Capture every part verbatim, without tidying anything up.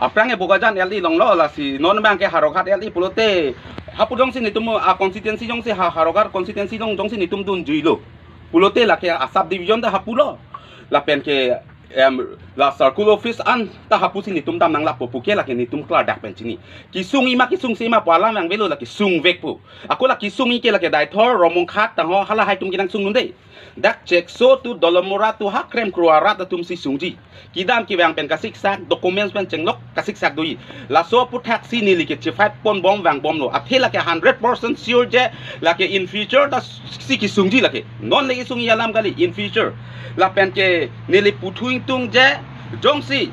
Aphrang ke Bokajan L A longlo, lasi non abang ke Howraghat L A pulote, hapu jongsi netum a constituency jongsi ha Howraghat constituency jong jongsi netum dunjuilo pulote, lake a sub division ta hapulo. Lapen ke em, la circle office anta hapusi netum dam nanglapo pu ke lake netum klardak pen chini. Kesung-i ma kesungse ma pu alam nangvelo, lake sungvekpo. Ako la kesung-i ke lake Deithor, Rongmongkhat, Tangho, halahai atum kenangsung dunde. Dak Chekso to Dolamara to ha Kremkro arat atumsi sungji. Kedam kevang pen kasiksak, documents pen chenglok kasiksak doji. Laso aphuthaksi neli ke chifat ponbom vangbomlo. Athe lake hundred percent sure je lake in future ta si kesungji lake. Non le kesung-i alam kali, in future. Lapen ke neli puthu ingtung je jongsi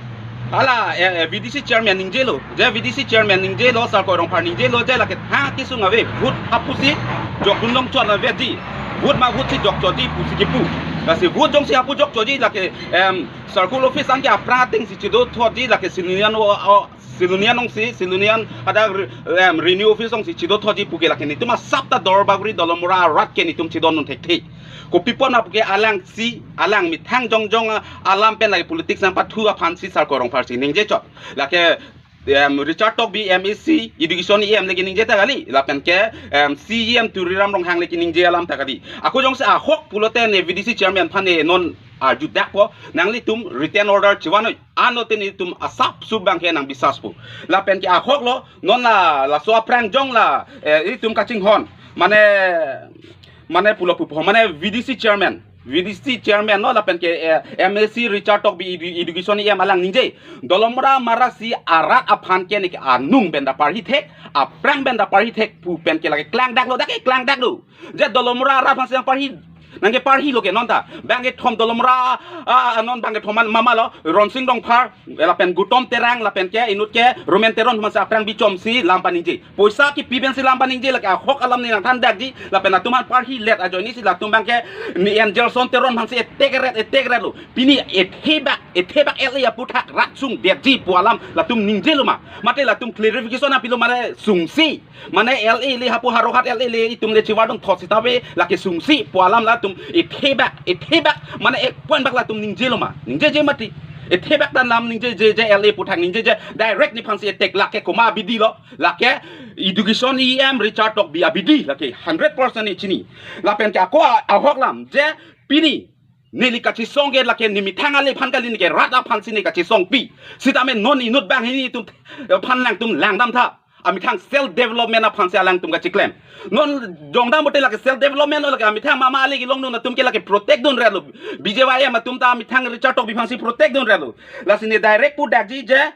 hala eh, eh, V D C chairman ningjelo, je V D C chairman ningjelo, Sarkoi Rongphar ningjelo, je lake ha kesung ave, vote hapusi jokdun longchot avedetji, vote ma vote si jokchotji pusi kepu. Lasi vote jongsi hapu jokchotji lake em, circle office anke aphrang atengsi chedo thotji, lake Silonijan o, o, Silonijan ongsi, Silonijan hadak re-, em, revenue office ongsi chedo thotji pu ke lake netum asap ta Duarbagori Dolamara arat ke netum chedondun thekthe. Kopi apot ma pu ke alangsi, alang methang jongjong a, alam pen lake politics nangpathu aphansi Sarkoi Rongpharsi ningjechot. Lake em, Richard Tokbi M A C, education E M le keningje ta kali, lapen ke em, C E M Tuliram Ronghang le keningje alam ta kali. Ako jongsi ahok pulote ne V D C chairman aphan ne non arjudakpo, nanglitum written order chivanoi, anlote netum asap sup abang ke nangbisaspo. Lapen ke ahoklo, non la, laso aphrang jong la eh, itum kachinghon, mane, mane pulo pupo, mane V D C chairman, V D C chairman lo, lapen ke eh, M A C Richard Tokbi edu-, education E M alang ningje, Dolamara Marasi arat aphan ke neke anung pen ta parhi thek, aphrang pen ta parhi thek pu pen ke lake klangdaklo, dak ke klangdaklo. Je Dolamara arat aphansi nangparhi, nangkeparhilo ke non ta. Bangkethom Dolamara, ah, ah, non bangkethom man mama lo, Ronsing Rongphar, lapen Gautam Terang, lapen ke inut ke Romen Teron aphansi aphrang bichomsi lam paningje. Poisa kipi pensi lam paningje, lake ahok alam ne nangthandakji, lapen latum aphan parhilet ajoinesi latum abang ke ne Angelson Teron aphansi etekret, etekretlo. Pini ethebak, ethebak L A aphuthak rat sungdetji pu alam latum ningjelo ma. Mate latum clarification apilo mane sungsi. Mane L A le hapu Howraghat L A le itum le chivardun thot sitame lake sungsi pu alam latum ethebak, ethebak, mane ek point bak latum ningjelo ma. Ningjeje mati. Ethebak dan lam ningjeje je L A aphuthak ningjeje direct nephansi etek, lake komat abidi lo. Lake education E M Richard Tokbi abidi, lake hundred percent ne chini. Lapen ke ako a-, ahok lam je pini neli kachesong ke lake ne methang ale aphan kali, neke rat aphansi ne kachesongpi. Sitame non inut banghini atum aphan nangtum langdam tha. Amethang self development aphansi alangtum kachiklem. Non jongdam bote lake self development lo, lake amethang mama ale kelongdun atum ke lake protect dunretlo. B J Y M atum ta amethang Richard Tokbi aphansi protect dunretlo. Lasi ne direct pudakji je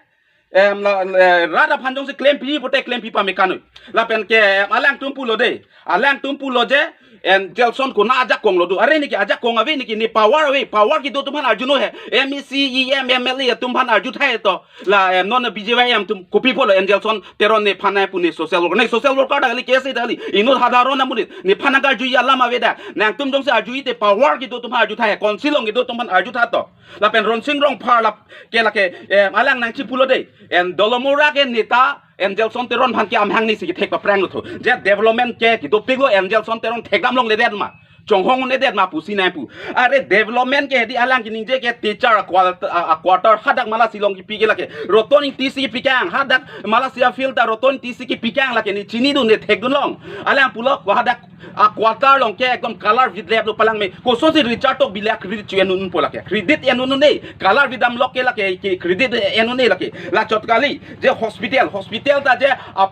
em, la, la, rat aphan jongsi klempi pote klempi pame kanoi. Lapen ke em, alangtum pulo de. Alangtum pulo je Angelson konat ajakong lo do. Are neke ajakong ave, neke ne power ave, power kedo atum aphan arjuno he. M A C, E M, M L A atum aphan arjutha he to. La em, non B J Y M atum kopi pulo Angelson Teron nephan nangpu, ne social worker. Ne social worker ta kali, K S A ta kali. Inut sadharon amonit. Nephan nangkarjuji alam avedet. Nangtum jongsi arjuji te power kedo atum aphan arjutha he. Council along kedo atum aphan arjutha to. Lapen Ronsing Rongphar lap ke lake em, alang nangchipulo de. Em, Dolamara ke neta Angelson Teron aphan ke amahang nesi kethek paphranglo tho. Je development ke kedopiklo, Angelson Teron thekdam longledet ma, chonghong un'edet ma pusi nangpu. Are development ke di alang keningje ke teacher a quarter, a, a quarter hadak Malasi along kipi ke lake Roton Ingtisi kipikang, hadak Malasi afield ta Roton Ingtisi kipikang, lake ne chinidun, ne thekdun long. Alang pulo ko hadak a quarter along ke ekdom color vidleplo palangme. Kosonsi Richard Tokbi le credit chu en-unpo lake. Credit en-un-e. Color vidam lok ke lake, ke credit en-un-e lake. Lachot kali. Je hospital, hospital ta je a,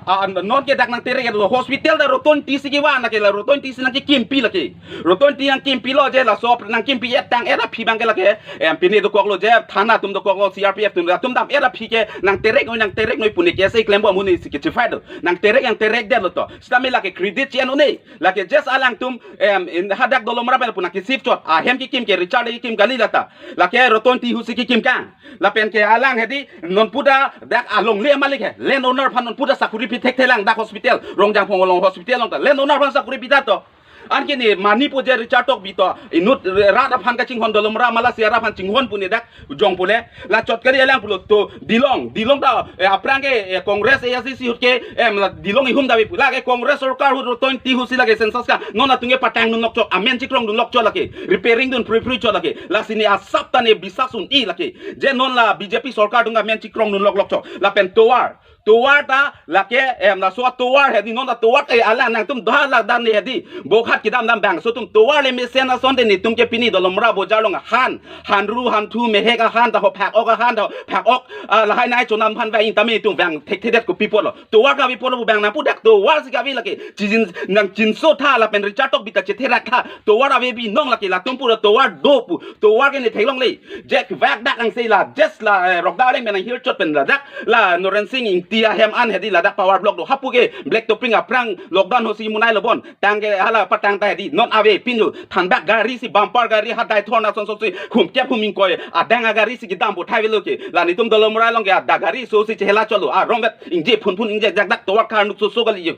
a, non ke dak nangtereklo. Hospital ta Roton Ingtisi kevan lake, la Roton Ingtisi nangkekimpi lake. Roton Ingti nangkimpilo je laso nangkimpi etang, et aphi abang ke lake. Em, pine dokoklo je thana atum dokoklo, C R P F atum, atum dam et aphi ke nangtereknoi, nangtereknoi pu ne K S A klempo amonit si kechifai do. Nangterek, nangterekdetlo to. Sitame lake credit chi en-un-e. Lake just alangtum em, in hadak Dolamara pen lapu nangkeshift chot. Ahem kekim ke Richard kekim kali lata. Lake Roton Ingti ahutsi kekimkang. Lapen ke alang hedi non puta dak alongle malik he. Land owner aphan non puta sakuri pi thekthelang, dak hospital, Rongjangphong along hospital along ta land owner aphan sakuri pitha to. Anke ne mani po je Richard Tokbi to inut rat aphan kachinghon, Dolamara Malasi arat aphan chinghon pu ne dak jong pule. La chot kali alang pulo to Dilong, Dilong ta, eh, aphrang ke, eh, Congress A I C C ahut ke, em, la Dilong ihum dave pu. Lake Congress sorkar ahut ro twenty ahut si lake census ka non atum ke patang dun lok chok, amen chikrong dun lok chok lake, repairing dun phrui phrui chok lake. Lasi ne asap ta ne bisas un-e lake. Je non la B J P sorkar atum ke amen chikrong dun lok lok chok. Lapen tovar, tovar ta lake, em, laso atovar hedi, non atovar ke alang nangtum doha la dan ne hedi. Bokhat kedam dam bangso atum tovar le mesen ason de netum ke pini Dolamara bojar along ahan, hanru hanthu mehek ahan ta ho phak ok ahan ta ho phak ok, ah, lahai nai chonam aphan vang tame netum vang thekthedet kopi pulo. Tovar kave pulo pu bang nangpu dak tovar si kave lake. Chijin nangchinso tha lapen Richard Tokbi ta chetherak tha. Tovar ave binong lake, latum pura tovar do pu. Tovar ke ne theklongle. Je vak dak angse la, just la, eh, Rokda Arleng pen nang hirchot pen ladak, la Noren Sing Ingti ahem an hedi ladak power block do. Hapu ke Black Topping aphrang lockdown ahut si munai lo bon. Tang ke hala patang ta hedi. Non ave pinu. Thanbak gari si, bumper gari, hadai thorna son son si, hum kep hum ingkoi. Adang agari si kedam pu thai velo ke. La netum Dolamara along ke ada gari so si chehela cholo. Arong vet ingje phun phun ingje jak dak tovar kar nuk so so kali yo.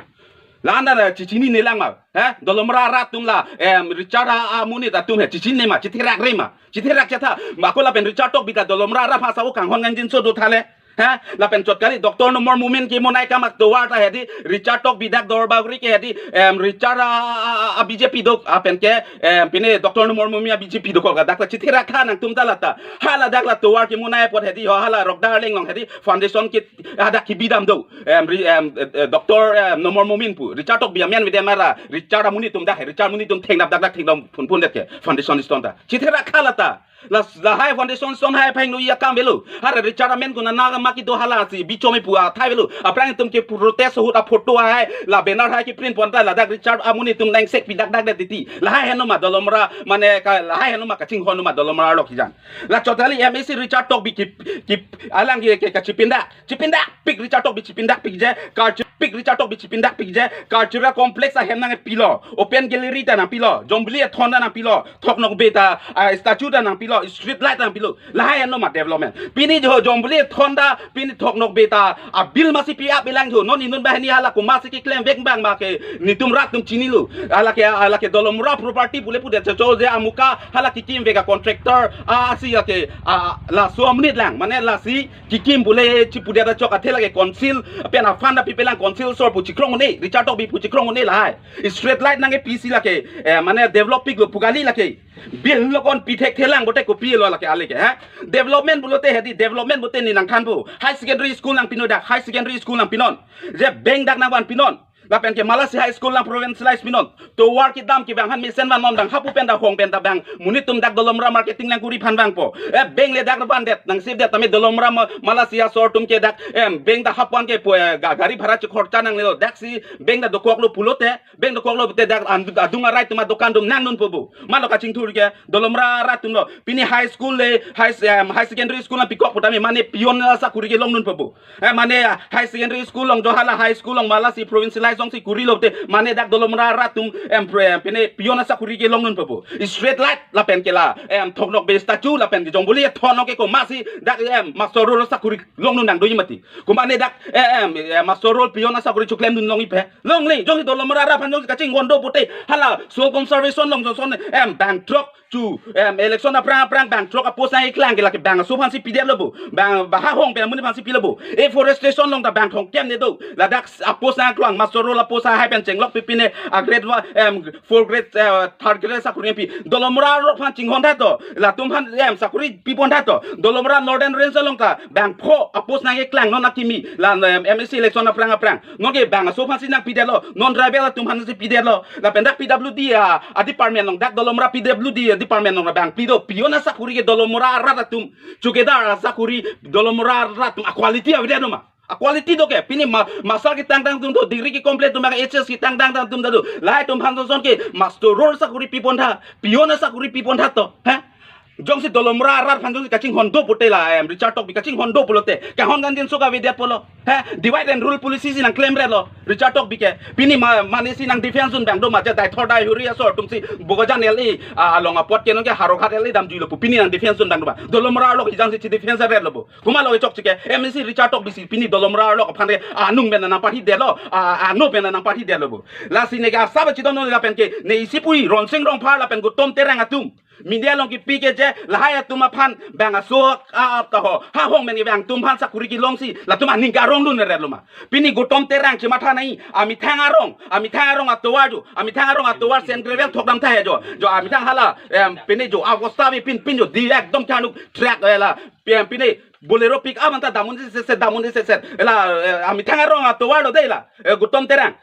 La anda na chichini ne lang ma. He? Dolamara arat atum la, em, Richard a, amonit atum he, chichinine ma, chetherakre ma, chetherak chetha. Ma ako lapen Richard Tokbi ta Dolamara arat aphan sa-o kanghon nganjinso do tha le. He? Lapen chot kali Doctor Numal Momin ke monai kamak tovar ta hedi, Richard Tokbi dak Duarbagori ke hedi, em, Richard a, a, a, a B J P do, apen ke, em, pine Doctor Numal Momin a B J P dokok, dak ta chetherak tha nangtum ta lata. Hala dak la tovar ke monai apot hedi, ho hala Rokda Arleng along hedi, foundation ke, hadak kebi dam do. Em, ri-, em, eh, eh, Doctor, em, Numal Momin pu. Richard Tokbi amen vede mara. Richard amonit atum dak he. Richard amonit atum thengnap dak dak thengnap phun phun dak ke. Foundation stone ta. Chetherak kha lata. La, lahai foundation stone hai phang no ya kam velo. Har Richard amen kuna na ma kedo hala si bichome pu athai velo. Aphrang netum ke protest ahut a photo hai. La banner hai keprint pon ta ladak Richard amonit atum nangsek pidak dak dak titi. Lahai heno ma Dolamara mane ka, lahai heno ma kachinghon ma Dolamara along kejan. La chot kali M A C Richard Tokbi ke, ke alang ke, ke, kachipindak. Chipindak pik Richard Tokbi chipindak pik je, culture pik Richard Tokbi chipindak pik je, cultural complex ahem nangpilo, open gallery ta nangpilo, Jongbili athon ta nangpilo, Thoknokbe ta, ah, statue ta nangpilo, street light ta nangpilo. Lahai ano ma development. Pini jo Jongbili athon ta, pini Thoknokbe ta, a bill masi pi-ap ilang jo, non inut banghini hala komat si keklem vek bang ma ke, netum rat atum chinilo. Hala ke, hala ke Dolamara property pule pudet cho je amuka, hala kekim vek a contractor, ah, si hala ke, ah, laso amonit lang, mane lasi, kekim pule chipudet achok athe lake council pen a fund api pelang council sor pu chikrong un-e, Richard Tokbi pu chikrong un-e lahai. Street light nangpi si lake, eh, mane develop piklo pu kali lake. Bill lo kon pi thekthelang bote kopi lo lake ale ke, ha? Development pulote hedi, development bote ne nangthan pu. High secondary school nangpinon dak, high secondary school nangpinon. Je bank dak nangvanpinon. Lapen ke Malasi High School nang provincialize pinon. Tovar kedam ke bang han mesen vannon, bang hapu pen ta hong pen ta bang monit atum dak Dolamara marketing nangkuri aphan vangpo. Eh, bank le dak vandet, nangsipdet tame Dolamara ma-, Malasi asor atum ke dak, em, bank ta hapu an ke po, eh, ga-, gari bhara chekhorcha nanglelo, dak si bank ta dokoklo pulote, bank dokoklo te dak an-, adung arai atum adokan atum nangdunpo bo. Mano kachingthur ke Dolamara arat atum lo. Pini high school le, high, em, high secondary school nangpikok pu tame mane peon asakuri ke longdunpo bo. Eh, mane, ah, high secondary school along, jo hala high school along, Malasi provincialize along si kurilo te, mane dak Dolamara arat atum, em, pre-, em, pine peon asakuri ke longdunpo bo. Street light lapen ke la, em, Thoknokbe statue lapen ke Jongbili athon ke komat si dak, em, master roll asakuri longdun nangdoji mati. Ko mane dak, eh, em, eh, master roll peon asakuri choklemdun longji pe. Longle, jongsi Dolamara arat aphan jongsi kachinghon do pute, hala soil conservation along joson, em, bang throk, chu, em, election aphrang aphrang bang throk a post nangkeklang ke lake bang aso aphan si pidetlo bo. Bang bahahong pen amonit aphan si pilo bo. Afforestation along ta bang thomkep ne do. Ladak a post nangkeklang, master roll a post hai pen chenglok pipine a grade one, em, four grade, eh, third grade sakuri pi. Dolamara arat aphan chinghon tha to. Latum aphan, em, sakuri pipon tha to. Dolamara Northern Range along ta bang pho a post nangkeklang non akimi. La, em, M A C election aphrang aphrang. Non ke bang aso aphan si nangpidetlo, non tribal atum aphan si pidetlo. Lapen dak P W D a, a department along, dak Dolamara P W D a department along bang pli do, peon asakuri ke Dolamara arat atum, chowkidar asakuri Dolamara arat atum, a quality avedet no ma? A quality do ke, pini ma, master ketang tang atum do, degree ke complete atum, H S ketang tang atum do. Lahai atum aphan joson ke master roll asakuri pipon tha, peon asakuri pipon tha to, ha? Jongsi Dolamara arat aphan jongsi kachinghon do pute la, em, Richard Tokbi kachinghon do pulote, kehon kangjinso kavedet pulo. He, divide and rule policy si nangklemretlo Richard Tokbi ke. Pini ma, mane si nang defense un bang do ma, je daithor daihuri asor atumsi Bokajan L A, a, along apot ke nonke Howraghat L A damjuilo pu pini nang defense un bang do ma. Dolamara arlo kejang si chi defense retlo bo. Komatlo kechokche ke, M A C Richard Tokbi si pini Dolamara arlo aphan re anung pen nangparhidetlo, a, ano pen nangparhidetlo bo. Lasi neke asap chidon non lapen ke, ne isi pu Ronsing Rongphar lapen Gautam Terang atum media along kipi ke je, lahai atum aphan bang aso a, a, ta ho, ha hong men bang atum aphan sakuri kelongsi, latum aning karong dun retlo ma. Pini Gautam Terang chematha nai, amethang arong, amethang arong atovar jo, amethang arong atovar sand gravel thok dam tha he jo, jo amethang hala, em, pini jo, abosta bi pin pin jo, di ekdom chanuk truck, eh, la, pin, pini Bolero pick up anta damun di se se, damun di se se, la, eh, amethang arong atovar lo de la, eh, Gautam Terang.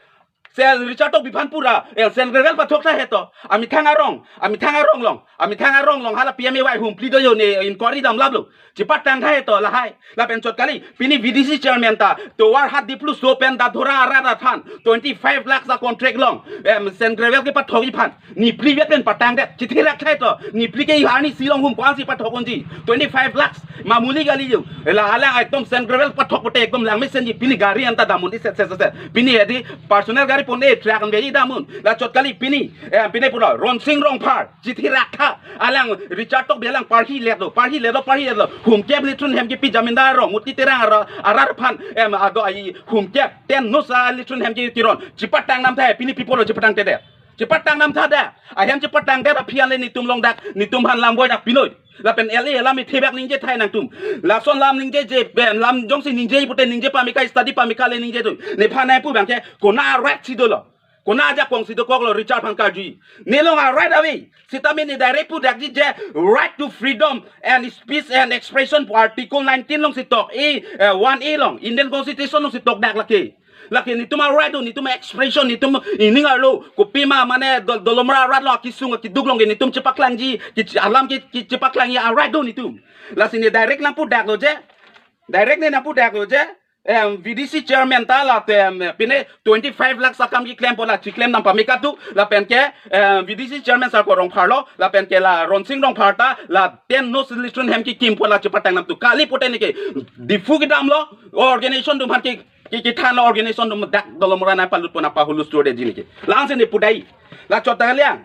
Se Richard Tokbi aphan pura, eh, sand gravel pathok tha he to. Amethang arong, amethang arong along, amethang arong along hala P M A Y Humpli do jo, ne inquiry damlaplo. Chepatang tha he to lahai. Lapen chot kali, pini V D C chairman ta, tovar hat diplu so pen Dadhora arat aphan twenty-five lakhs a contract along, em, sand gravel kepathokji aphan. Nephli vet pen patangdet, chithi rak tha he to. Nephli ke arnisi along hum ko-ansi pathok unji. Twenty-five lakhs, mamuli kali jo. La alang ekdom sand gravel pathok pute ekdom langmesenji, pini gari anta damun di se se se se. Pini edi personal gari pon e truck an beji damun. La chot kali pini, eh, pini pura Ronsing Rongphar, chithi rak tha. Alang Richard Tokbi alang parhiletlo, parhiletlo, parhiletlo. Humkep Litron Hem kepi jamindar arong, Muti Terang aro, arat aphan, em, ado ai humkep, ten nos a Litron Hem ke kiron. Chepatang nam tha he, pini pi pulo chepatangtedet. Chepatang nam tha da. Ahem chepatangdet aphi an le netum along dak, netum aphan lam boi dak pinoi. Lapen L A alam ithebak ningje tha he nangtum. Lason lam ningjeje, em, lam jongsi ningje pute ningje pame ka, study pame ka le ningje do. Nephan nangpu bang ke, konat a right si dolo. Konat ajakong si dokoklo Richard aphan karju. Ne along a right ave. Sitame ne direct pudakji je, right to freedom and speech and expression pu article nineteen alongsi tok, A, eh, one A along, Indian Constitution alongsi tokdak lake. Lake netum a right do, netum expression, netum ining arlo, kopima mane Dol-, Dolamara arat along akesung akeduk along ke netum chepaklangji, ke alam ke, ke chepaklangji a right do netum. Lasi ne direct nangpudaklo je, direct ne nangpudaklo je, em, V D C chairman ta la tem, pine twenty-five lakhs akam keklem pu la cheklem dam pame katu, lapen ke, em, V D C chairman Sarko Rongphar lo, lapen ke la Ronsing Rongphar ta la ten nos Litron Hem kekim pu la chepatang nam tu kali pute neke Diphu kedamlo, organization atum aphan ke, ke, kethanlo, organization atum dak Dolamara nangpalut pu nangpahulusturdeji neke. La-ansi ne pudai. La chot ta kaliang.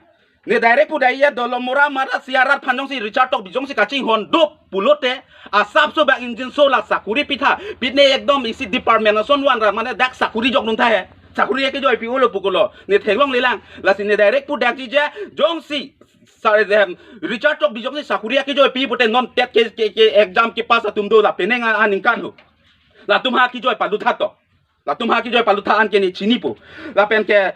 Ne direct pudai ya, Dolamara arat si arat aphan jongsi Richard Tokbi jongsi kachinghon do pulote, asapso bang ingjinso la sakuri pitha, pitne ekdom isi department ason vanra mane dak sakuri jokdun tha he. Sakuri akejoi pi-olo pukulo. Ne theklonglelang. Lasi ne direct pudakji je, jongsi sa-, em, Richard Tokbi jongsi sakuri akejoi pi pute non TET ke, ke, ke exam kepass atum do la penang a, aningkan ho. Latum ha kejoi palut tha to. Latum ha kejoi palut tha an ke ne chinipo. Lapen ke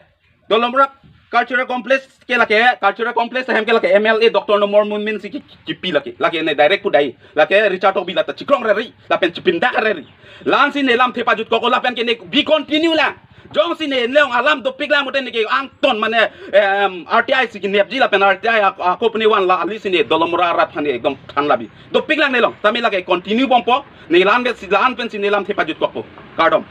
Dolamara Cultural Complex ke lake, Cultural Complex ahem ke lake M L A Doctor Numal Momin si ki, ki, kipi lake. Lake ne direct pudai. Lake Richard Tokbi la ta chikrong reri. Lapen chipindak reri. La-ansi ne lam thepajut kok, lapen ke ne bi continue lang. Jongsi ne along alam dopiklang pute neke angton mane, em, R T I si kenepji lapen R T I ak-, ako pune van la alisi ne Dolamara arat aphan ne ekdom than labi. Dopiklang ne along. Tame lake continue bompo. Ne la-an pensi, la-an pensi ne lam thepajut kokpo. Kardom.